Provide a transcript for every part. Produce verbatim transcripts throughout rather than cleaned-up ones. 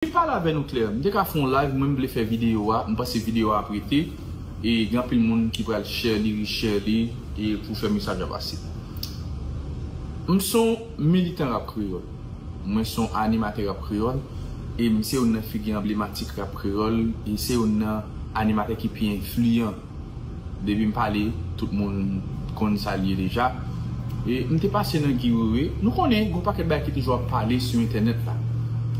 M pale avè nou klè. M te ka fè yon live, mwen m vle fè videyo a, m panse videyo a ap rete, e gen anpil moun ki pral share li, reshare li, e pou fè mesaj la pase. M se yon militan rap kreyòl. Mwen se yon animatè rap kreyòl, e m se youn nan figi anblematik rap kreyòl, e se youn nan animatè ki pi enfliyan. Depi m pale, tout moun konn sa l ye deja. E m te pase nan Guy Wewe. Nou konnen, gon pakèt bagay ki toujou ap pale sou entènèt la.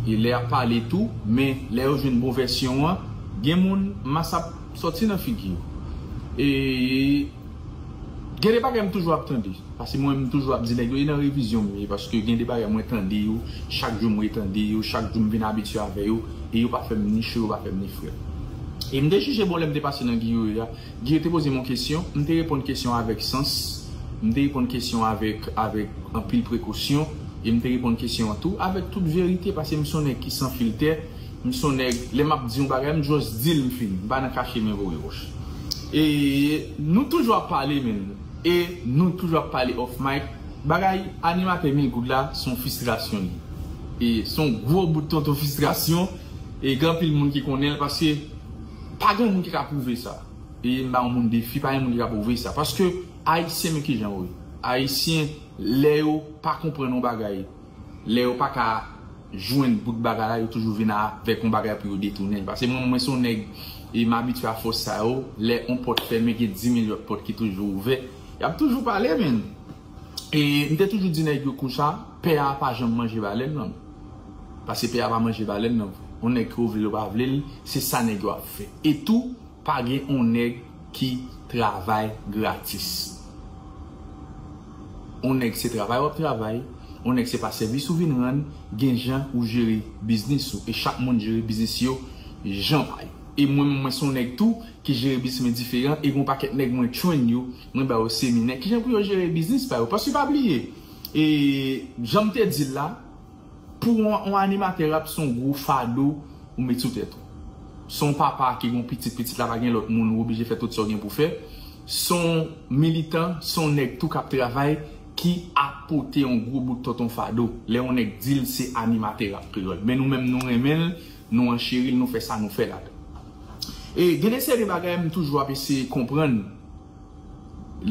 E lè y ap pale tou, men lè yo jwenn bon vèsyon an, gen moun mas ap sòti nan figi yo. E gen de bagay m toujou ap tande. Paske mwen, m toujou ap di nèg yo, e nan revizyon m ye, paske gen de bagay mwen tande yo, chak jou m retande yo, chak jou m vin abitye avè yo, e yo pa fè m ni cho, yo pa fè m ni frèt. E m te jije bon lè m te pase nan Guy Wewe a. Guy Wewe te poze m yon kesyon, m te reponn kesyon avèk sans, m te reponn kesyon avèk, avèk anpil prekosyon, e m te reponn kesyon an tou avèk tout verite, paske m se yon nèg ki san filtè, m se yon nèg, lè m ap di yon bagay, m just di l, m fini, m pa nan kache men voye wòch. E nou toujou ap pale, men, e nou toujou ap pale off mic, bagay animatè mil goud la, se yon fristrasyon li. E se yon gwo bout tonton fristrasyon, e gen anpil moun ki konnen l, paske pa gen moun ki ka pwouve sa. E m ba yon moun defi, pa gen moun ki ka pwouve sa. Paske Ayisyen, men kijan yo ye. Ayisyen, lè yo pa konprann yon bagay, lè yo pa ka jwenn bout bagay la, yo toujou vin avèk yon bagay pou yo detounen l. Paske mwen, mwen se yon nèg, e m abitye a fòs sa yo, lè yon pòt fèmen, gen dimil lòt pòt ki toujou ouvè. Y ap toujou pale, men. E m te toujou di nèg yo konsa, pè a pa janm manje balèn nan. Paske pè a pa manje balèn nan. Yon nèg ke w vle l ou pa vle l, se sa nèg yo ap fè. E tou, pa gen yon nèg ki travay gratis. Yon nèg se travay w ap travay, yon nèg se pa sèvis ou vin rann, gen jan ou jere biznis ou, e chak moun jere biznis yo jan pa yo. E mwen, mwen se yon nèg tou ki jere biznis mwen diferan, e gen yon pakèt nèg mwen train yo, mwen ba yo seminè, kijan pou yo jere biznis pa yo. Paske pa bliye, e jan m te di l la, pou yon, yon animatè rap, se yon gwo fado ou met sou tèt ou. Se yon papa ki gen yon pitit, pitit la pa gen lòt moun, ou oblije fè tout sa w gen pou fè. Se yon militan, se yon nèg tou k ap travay, ki ap pote yon gwo bout tonton fado. Lè yon nèg di l se animatè rap kreyòl. Men nou menm nou renmen l, nou ancheri l, nou fè sa nou fè ladan. E gen de seri de bagay m toujou ap eseye konprann.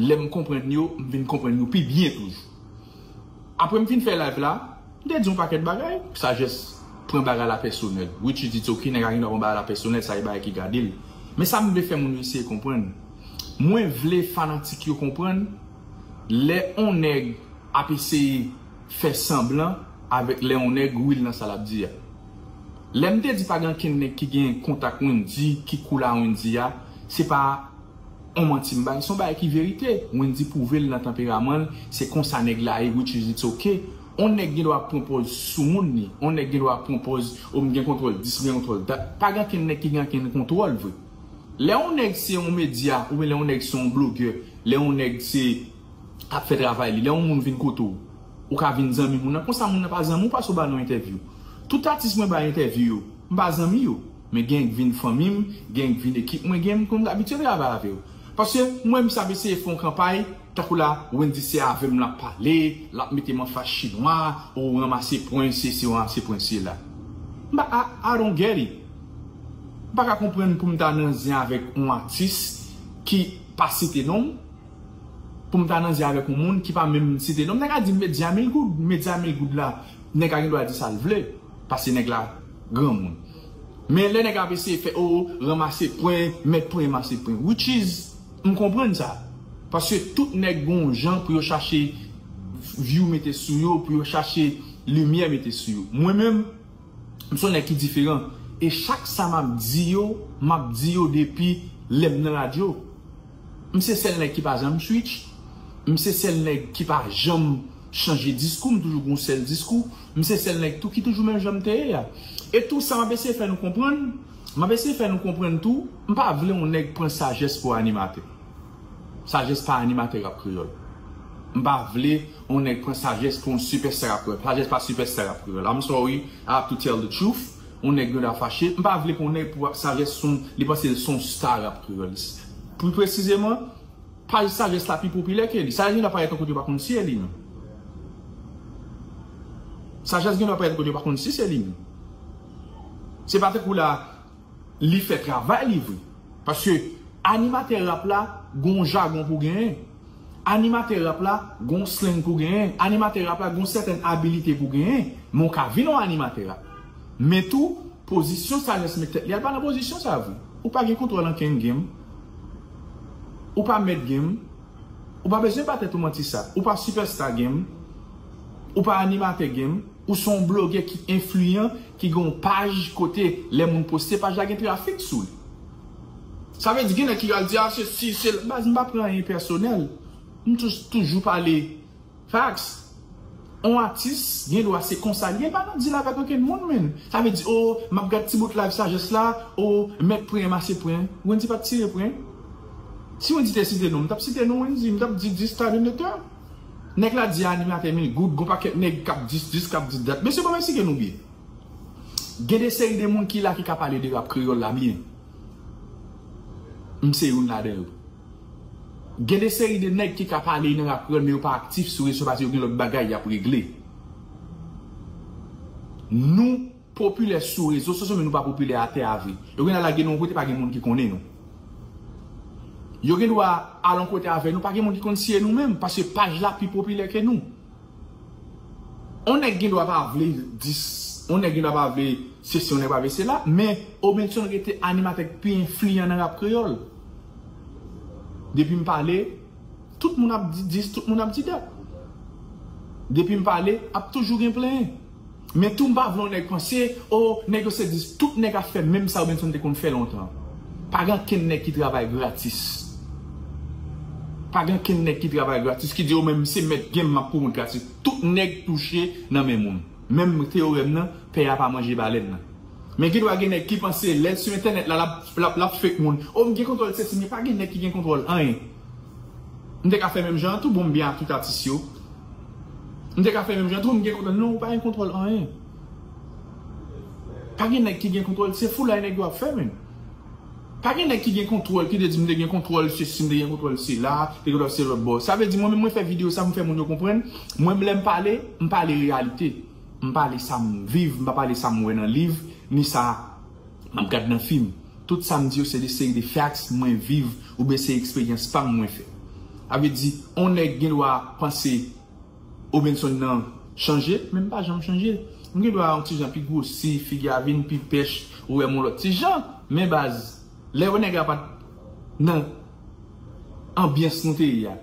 Lè m konprann yo, m vin konprann yo pi byen toujou. Apre m fin fè live la, m te di yon pakèt bagay, Sajès pran bagay la pèsonèl. Which is it's okay, nèg la gen dwa pran bagay la pèsonèl, sa e bagay ki gade l. Men sa m vle fè moun yo eseye konprann. Mwen vle fanatik yo konprann, lè on nèg ap eseye fè sanblan avèk lè on nèg real nan sa l ap di a. Lè m te di pa gen ankenn nèg ki gen kontak Wendy, ki cool a Wendy a, se pa on manti m bay, se on bagay ki verite. Wendy pwouve l nan tanperaman l, se konsa nèg la ye, which is it's okay. On nèg gen dwa pran pòz sou moun li, on nèg gen dwa pran pòz, o m gen kontwòl dis, m gen kontwòl dat. Pa gen ankenn nèg ki gen ankenn kontwòl vre. Lè on nèg se on medya, oubyen lè on nèg se on blogè, lè on nèg se ap fè travay li, lè on moun vin kote w, ou ka vin zanmi moun nan, konsa moun nan pa zanmi w, pase w ba l yon entèvyou. Tout atis mwen bay entèvyou yo, m pa zanmi yo. Men gen k vin fanmi m, gen k vin ekip mwen, gen m konn abitye travay avè yo. Paske mwen, m sa ap eseye fè yon kanpay, tankou la, Wendy se avè m l ap pale, l ap mete m an fas chinwa, ou ranmase pwen, se, se ranmase pwen, se la. M pa, I, I don't get it. M pa ka konprann pou m ta nan zen avèk yon atis ki pa site non m, pou m ta nan zen avèk yon moun ki pa menm site non m. Nèg la di m medya mil goud, medya mil goud la, nèg la gen dwa di sa l vle, paske nèg la granmoun. Men lè nèg ap eseye fè, o, ranmase pwen, mèt pwen, ranmase pwen. Which is, m konprann sa. Paske tout nèg gon jan pou yo chache view mete sou yo, pou yo chache limyè mete sou yo. Mwen menm, m se yon nèg ki diferan. E chak sa m ap di yo, m ap di yo depi lè m nan radyo. M se sèl nèg ki pa janm switch. M se sèl nèg ki pa janm chanje diskou. M toujou gon sèl diskou. M se sèl nèg tou ki toujou menm jan m te ye a. E tou sa m ap eseye fè nou konprann, m ap eseye fè nou konprann tou, m pa vle yon nèg pran Sajès pou animatè. Sajès pa animatè rap kreyòl. M pa vle yon nèg pran Sajès pou yon sipèsta rap kreyòl. Sajès pa sipèsta rap kreyòl. I'm sorry, I have to tell the truth. Yon nèg gen dwa fache. M pa vle pou yon nèg pou Sajès son, li panse l son star rap kreyòl. Pli presizeman, paj Sajès la pi popilè ke li. Sajès gen dwa parèt yon kote yo pa konn si e li menm. Sajès gen dwa parèt yon kote yo pa konn si se li menm. Se pa tankou la, li fè travay li vre. Paske animatè rap la, gon jagon pou genyen. Animatè rap la, gon slang pou genyen. Animatè rap la, gon sètèn abilite pou genyen. Men w ka vin yon animatè rap. Men tou, pozisyon sajès met tèt li a, l pa nan pozisyon sa vre. Ou pa gen kontwòl ankenn game. Ou pa mèt game. Ou pa bezwen ba tèt ou manti sa. Ou pa sipèsta game. Ou pa animatè game. Ou se yon blogè ki enfliyan, ki gen yon paj kote lè moun poste, paj la gen trafik sou li. Sa vle di gen nèg ki al di, "Ah, se si, se la." Baz, m pa pran anyen pèsonèl. M tou-, toujou pale facts. On atis gen dwa se konsa li ye, pa nan deal avèk okenn moun, menn. Sa vle di, "Oh, m ap gad ti bout live sajès la, oh, mèt pran, mase pran." Wendy pa t tire pran. Si Wendy te site non, m t ap site non Wendy, m t ap di dis ta de nètè. Nèg la di animatè mil goud, gon pakèt nèg k ap dis, dis, k ap di dat. Mesye, bon, mesye, ke nou byen. Gen de seri de moun ki la ki ka pale de rap kreyòl la byen. M se youn ladan yo. Gen de seri de nèg ki ka pale nan rap kreyòl, men yo pa aktif sou rezo paske yo gen lòt bagay y ap regle. Nou popilè sou rezo sosyo, men nou pa popilè atè a vre. Yo gen dwa lage nou yon kote, pa gen moun ki konnen nou. Yo gen dwa al yon kote avè nou, pa gen moun ki konn si e nou menm, paske paj la pi popilè ke nou. On nèg gen dwa pa vle dis, on nèg gen dwa pa vle sesi, on nèg pa vle sela, men Obenson rete animatè k pi enfliyan nan rap kreyòl. Depi m pale, tout moun ap di dis, tout moun ap di dat. Depi m pale, ap toujou gen plenyen. Men tou m pa vle yon nèg panse, "Oh, nèg yo se dis." Tout nèg ap fè menm sa Obenson te konn fè lontan. Pa gen ankenn nèg ki travay gratis. Pa gen ankenn nèg ki travay gratis, ki di, "Oh, men m se mèt game, m ap pwomot gratis." Tout nèg touche nan men moun. Menm teyorèm nan, pè a pa manje balèn nan. Men gen dwa gen nèg ki panse lè l sou entènèt la, l ap, l ap, l ap fake moun. "Oh, m gen kontwòl sesi." Men pa gen nèg ki gen kontwòl anyen. M te ka fè menm jan an tou, bon, m byen ak tout atis yo. M te ka fè menm jan an tou, m gen kontwòl. Non, ou pa gen kontwòl anyen. Pa gen nèg ki gen kontwòl, se foulay nèg yo ap fè, menn. Pa gen nèg ki gen kontwòl, ki te di m te gen kontwòl sesi, m te gen kontwòl sela, te gen kontwòl se lòt bò. Sa vle di, mwen menm, mwen fè videyo sa, m fè moun yo konprann. Mwen, lè m pale, m pale reyalite. M pale sa m viv, m pa pale sa m wè nan liv, ni sa m ap gad nan fim. Tout sa m di yo, se de seri de facts mwen viv, oubyen se eksperyans pa m mwen fè. Sa vle di, on nèg gen dwa panse Obenson nan chanje, men m pa janm chanje. M gen dwa yon ti jan pi gwosi, figi a vin pi pèch, ou wè m yon lòt ti jan. Men baz, lè yo nèg la pa t nan anbyans nou te ye a,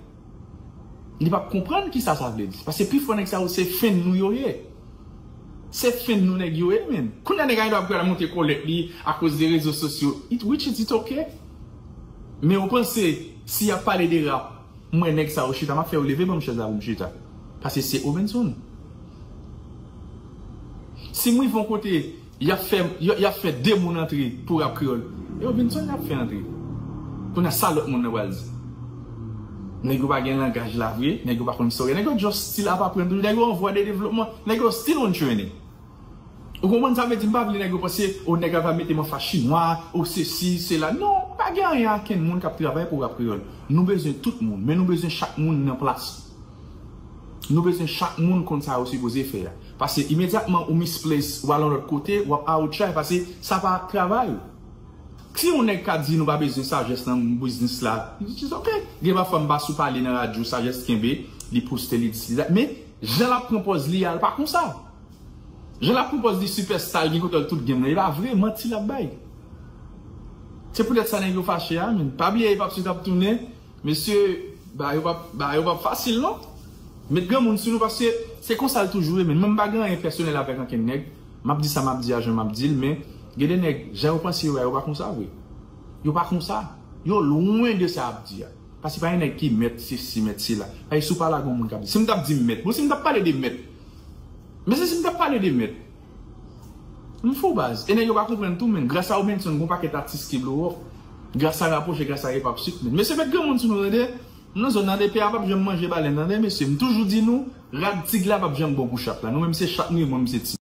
li p ap konprann kisa sa vle di. Paske pifò nèg sa yo se fèn nou yo ye. Se fèn nou nèg yo ye, menn. Kounye a nèg la gen dwa pral monte kòlèt li akoz de rezo sosyo. It, which is it okay. Men ou panse, si y ap pale de rap, mwen nèg sa yo chita, m ap fè yo leve ban m chèz la pou m chita. Paske se Obenson. Si m rive yon kote, y ap fè, y, y ap fè de moun antre pou rap kreyòl. E Obenson y ap fè antre. Kounye a sa lòt moun nan pral di. Nèg yo pa gen langaj la vre, nèg yo pa konn istorya, nèg yo just still ap aprann toujou, nèg yo an vwa de devlopman, nèg yo still on training. Ou konprann sa vle di? M pa vle nèg yo panse, o, nèg la va mete m an fas chinwa, o, sesi, sela. Non, pa gen anyen ak kenn moun k ap travay pou rap kreyòl. Nou bezwen tout moun, men nou bezwen chak moun nan plas. Nou bezwen chak moun konn sa yo sipoze fè a. Paske imedyatman ou misplace, ou al yon lòt kote, w ap outshine, paske sa pa travay ou. Si yon nèg ka di nou pa bezwen sajès nan biznis la, it's okay. Gen pafwa m pa sou pale nan radyo, sajès kenbe, li poste, li dis, li dat. Men, jan l ap pran pòz li a, l pa konsa. Jan l ap pran pòz li sipèsta, l gen kontwòl tout game nan. E pa vre, manti l ap bay. Se poutèt sa nèg yo fache a, men. Pa bliye, Hip Hop Street ap tounen. Mesye, bagay yo p ap, bagay yo p ap fasil, non. Met granmoun sou nou, paske se konsa l toujou ye, men. Mwen, m pa gen anyen pèsonèl avèk ankenn nèg. M ap di sa m ap di a, jan m ap di l, men gen de nèg, jan yo panse yo a, yo pa konsa vre. Yo pa konsa. Yo lwen de sa y ap di a. Paske pa gen nèg ki mèt sesi, mèt sela. Paske si w pale ak yon moun k ap di, si m t ap di mèt, bon, si m t ap pale de mèt, men se si m t ap pale de mèt. M fou baz. E nèg yo pa konprann tou, men. Gras a Obenson, gon pakèt atis ki blow up. Gras a Rapwoche, gras a Hip Hop Street, men. Mesye, met granmoun sou nou, tande. M nan zòn nan, de pè a p ap janm manje balèn, tande, mesye. M toujou di nou, rad tig la p ap janm bon pou chat la. Nou menm, se chat nou ye, mwen, m se tig.